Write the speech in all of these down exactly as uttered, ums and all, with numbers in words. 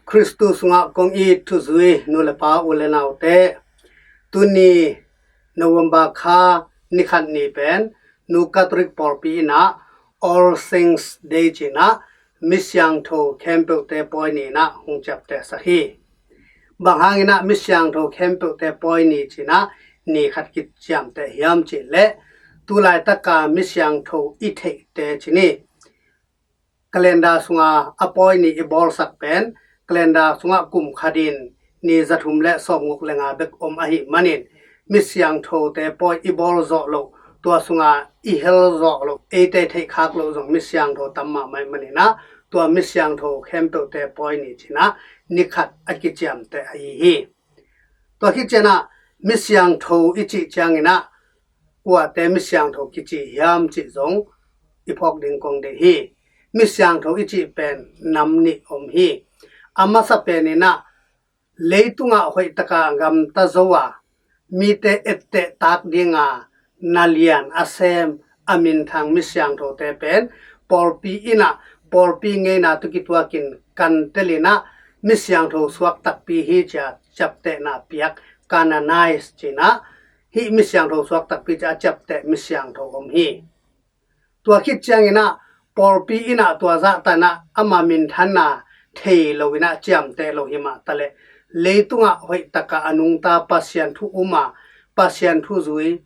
Khristu sungah kong it thuzui nu le pa, u le naute, tuni November kha ni khat ni pen Nu Catholic pawlpi inah All Saints Day cinah mi siangtho khempeuhte pawi ni inah hong ciaptehsak hi. Bang hanginah mi siangtho khempeuhte pawi ni cinah ni khat kiciamteh hiam cihleh, tulaitaka mi siangtho i theihte cini calendar sunga a pawi ni i bawlsak pen calendar sungah kum khatin ni zathum le sawmguk le nga bek om ahih manin, mi siangthote pawi i bawl zawh loh, tua sunga i hel zawh loh, eite theihkhak loh zong mi siangtho tam mahmah ahih maninah tua mi siangtho khempeuhte pawi ni cinah ni khat a kiciamteh ahi hi. Tua khit cianah mi siangtho i cih cianginah kuate mi siangtho kici hiam cih zong i phawk ding kong deih hi. Mi siangtho i cih pen nam nih om hi. A masa peninah leitungah hoihtaka gamta zo a, mite etteh tak dinga na lian a sem, a minthang mi siangthote pen pawlpi inah pawlpi ngeina tawh kituakin kan telinah mi siangtho suak takpi hi cia ciaptehna piak, canonize cinah hih mi siangtho suak takpi cia a ciapteh mi siangtho om hi. Tua khit cianginah pawlpi inah tua zahtanah ama minthanna thei loinah ciamteh lo hi mah taleh, leitungah hoihtaka a nungta Pasian thu uma, Pasian thu zui,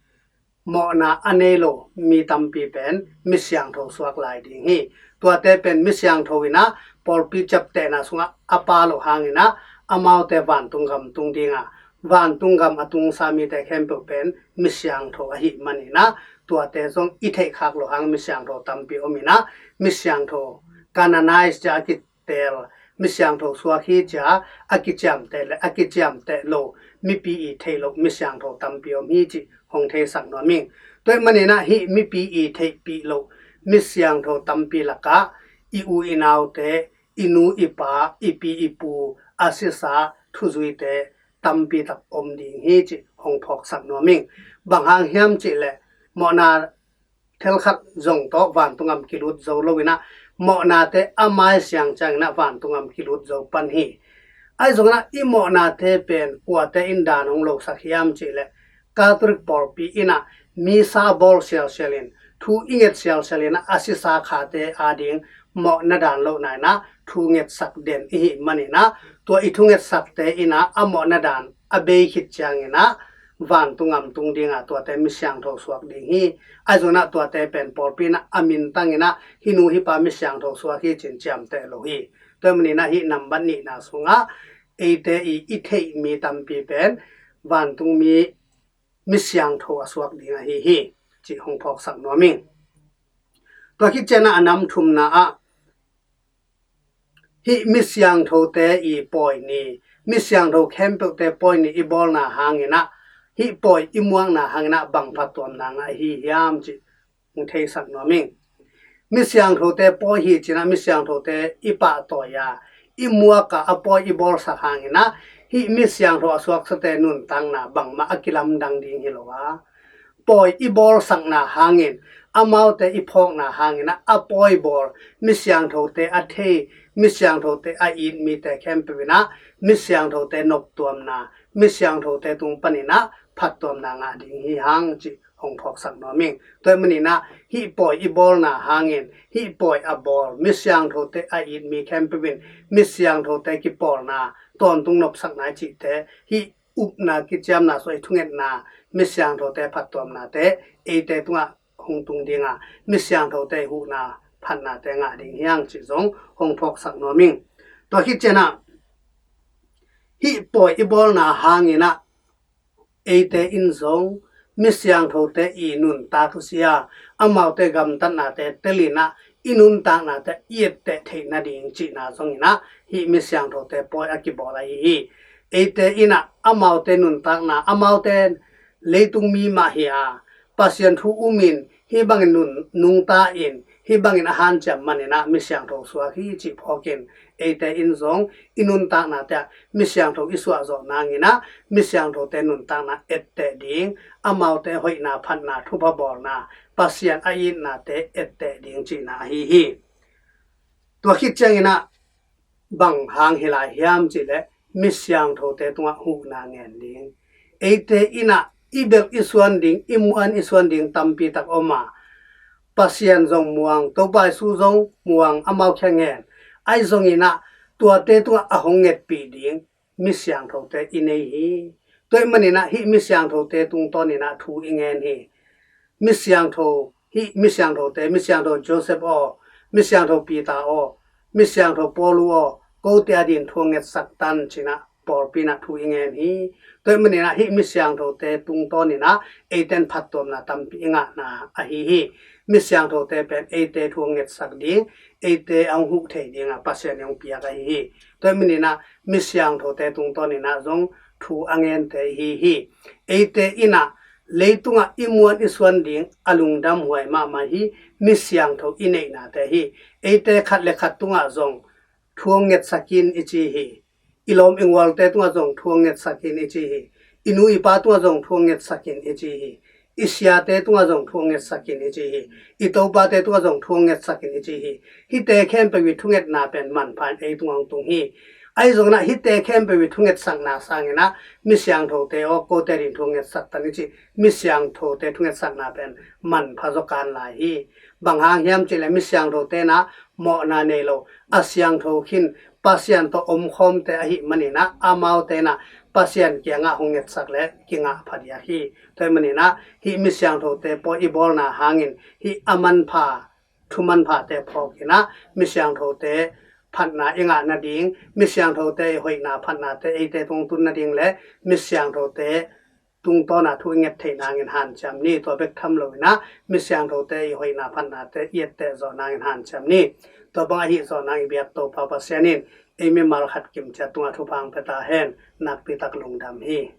mawhna a nei lo mi tampi pen mi siangtho suak lai ding hi. Tuate pen mi siangtho inah pawlpi ciaptehna sungah a pa loh hanginah amaute vantung gam tung dinga, vantung gam a tungsa mite khempeuh pen mi siangtho ahih maninah tuate zong i theihkhak loh hang mi siangtho tampi om inah mi siangtho canonize cia a ki tel, mi siangtho suak hi cia a kiciamteh le a kiciamteh lo, mipi i theih loh mi siangtho tampi om hi cih hong theisak nuam ing. Tua ahih maninah hih mipi i theihpih loh mi siangtho tampi lakah i u i naute, i nu i pa, i pi i pu, a sisa thuzuite tampi tak om ding hi cih hong phawksak nuam ing. Bang hang hiam cihleh mawhna thelkhat zong tawh vantung gam kilut zo loinah mawhnate a mai siang cianginah vantung gam kilut zo pan hi. Ahi zonginah i mawhnate pen kuate in dan hong losak hiam cihleh, Catholic pawlpi inah misa a bawl sialsialin, thu i nget sialsialinah a sisa khate ading mawhna dan lohna inah thu ngetsak den ihih maninah tua i thu ngetsakte inah a mawhna dan a bei khit cianginah vantung gam tung dinga tuate mi siangtho suak ding hi. Ahi zonginah tuate pen pawlpi inah a mintanginah hih nu hih pa mi siangtho suak hi cin ciamteh lo hi. Tua ahih maninah hih nambat nihna sungah eite i i theih mi tampi pen vantung mi mi siangtho a suak ding ahi hi cih hong phawksak nuam ing. Tua khit cianah a nam thumna ah hih mi siangthote i pawi ni, mi siangtho khempeuhte pawi ni i bawlna hanginah hih pawi i muakna hanginah bang phattuamna ngah ahi hiam cih hong theisak nuam ing. Mi siangthote pawi hi cinah mi siangthote i pahtawi a, i muaka a pawi i bawlsak hanginah hih mi siangtho a suaksate nuntakna bangmah a kilamdang ding hi lo a, pawi i bawlsakna hangin, amaute i phawkna hanginah a pawi bawl, mi siangthote a thei, mi siangthote a it mite khempeuh inah mi siangthote noptuamna, mi siangthote tung paninah phattuamna ngah ding hi hang cih hong phawksak nuam ing. Tua ahih maninah hih pawi i bawlna hangin hih pawi a bawl mi siangthote a it mi khempeuh in mi siangthote kipawlna, tawntung nopsakna i cihte, hih upna kiciamna suah i thungetna, mi siangthote phattuamnate eite tungah hong tung dinga, mi siangthote huhna phatnate ngah ding hi hang cih zong hong phawksak nuam ing. Tua khit cianah hih pawi i bawlna hanginah eite in zong mi siangthote i nuntak zia, amaute gamtatnate telinah i nuntaknate i etteh theih nading cihna zonginah hih mi siangthote pawi a kibawl ahi hi. Eite inah amaute nuntakna, amaute leitung mi mah hi a, Pasian thu umin hih bangin nun nungta in hih bangin a hanciam maninah mi siangtho suak hi cih phawkin eite in zong i nuntaknate ah mi siangtho i suahzawh nanginah mi siangthote nuntakna etteh ding, amaute hoihna phatna thupha bawlna, Pasian a itnate etteh ding cihna ahi hi. Tua khit cianginah Bang hang hi lai hiam cih leh mi siangthote tungah huhna ngen ding. Eite in ah i belh i suan ding, i muan i suan ding tampi tak om a, Pasian zong muang, Topa Jesu zong muang, amau kiang ngen. Ahi zongin ah tuate tungah a hong ngetpih ding mi siangthote i nei hi. Tua ahih manin ah hih mi siangthote tungtawnin ah thu i ngen hi. Mi siangtho, hih mi siangthote, mi siangtho Joseph aw, mi siangtho Peter aw, mi siangtho Paul aw, kote adingin thu hong ngetsak tan, ci-in ah pawlpi in ah thu i ngen hi. Tua ahih manin ah hih mi siangthote tungtawnin ah eite in phattuamna tampi i ngahna ahi hi. Mi siangthote pen eite thu hong ngetsak ding, eite a hong huh thei dingin ah Pasian in hong piak ahi hi. Tua ahih manin ah mi siangthote tungtawnin ah zong thu a ngente i hi hi. Eite in ah leitungah i muan i suan ding a lungdamhuai mahmah hi mi siangtho i neihnate hi. Eite khat le khat tungah zong thu hong ngetsak in i ci hi. I lawm i ngualte tungah zong thu hong ngetsak in i ci hi. I nu i pa tungah zong thu hong ngetsak in i ci hi. I siate tungah zong thu hong ngetsak in i ci hi. I topate tungah zong thu hong ngetsak in i ci hi. Hihte khempeuh i thungetna pen manpha in ei tungah hong tung hi. Ahi zongin ah hihte khempeuh i thungetsakna sangin ah mi siangthote aw, kote adingin thu hong ngetsak tan i cih mi siangthote thungetsakna pen manpha zaw kan lai hi. Bang hang hiam cih leh mi siangthote in ah mawhna nei lo, a siangtho khin Pasian tawh omkhawmte ahih manin ah amaute in ah Pasian kiangah hong ngetsak leh kingah phadiak hi. Tua ahih manin ah hih mi siangthote pawi i bawlna hangin hih a manpha, thu manphate phawkin ah mi siangthote phatna i ngah nading, mi siangthote i hoihna phatnate eite tung tun nading le mi siangthote tungtawn ah thu i nget theih nangin hanciam ni. Tua bek tham loin ah mi siangthote i hoihna phatnate i etteh zawh nangin hanciam ni. Tua bang ahi zawh nangin i biak Topa Pasian in ei mimal khat kimciat tungah thupha hong pia ta hen. Nakpi tak lungdam hi.